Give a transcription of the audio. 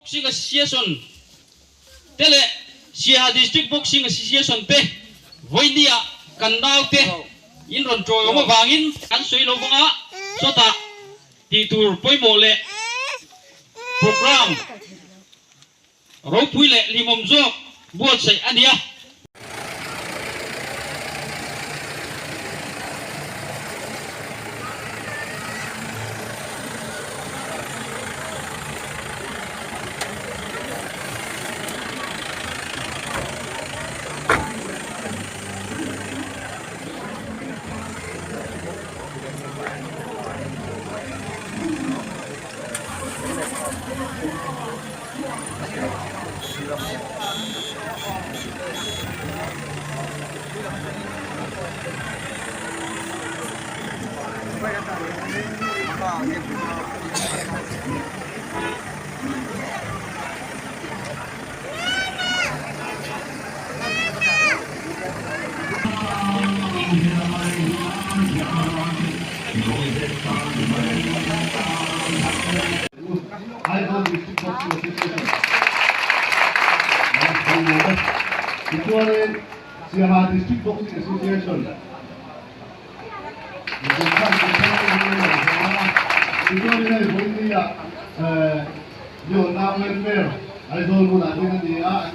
Boxing Association te leh Siaha District Boxing Association te vawinia kan naute in rawn tawiawm avangin an sawi lo vang a, chawtah tih tur pawimawh leh programme ropui leh hlimawm zawk buatsaih a ni a. Aizawl District Boxing Association Tichuanin Siaha District Boxing Association Tichuanin hei vawinia Leon Nau Welfare Aizawl hmunah hian a ni a.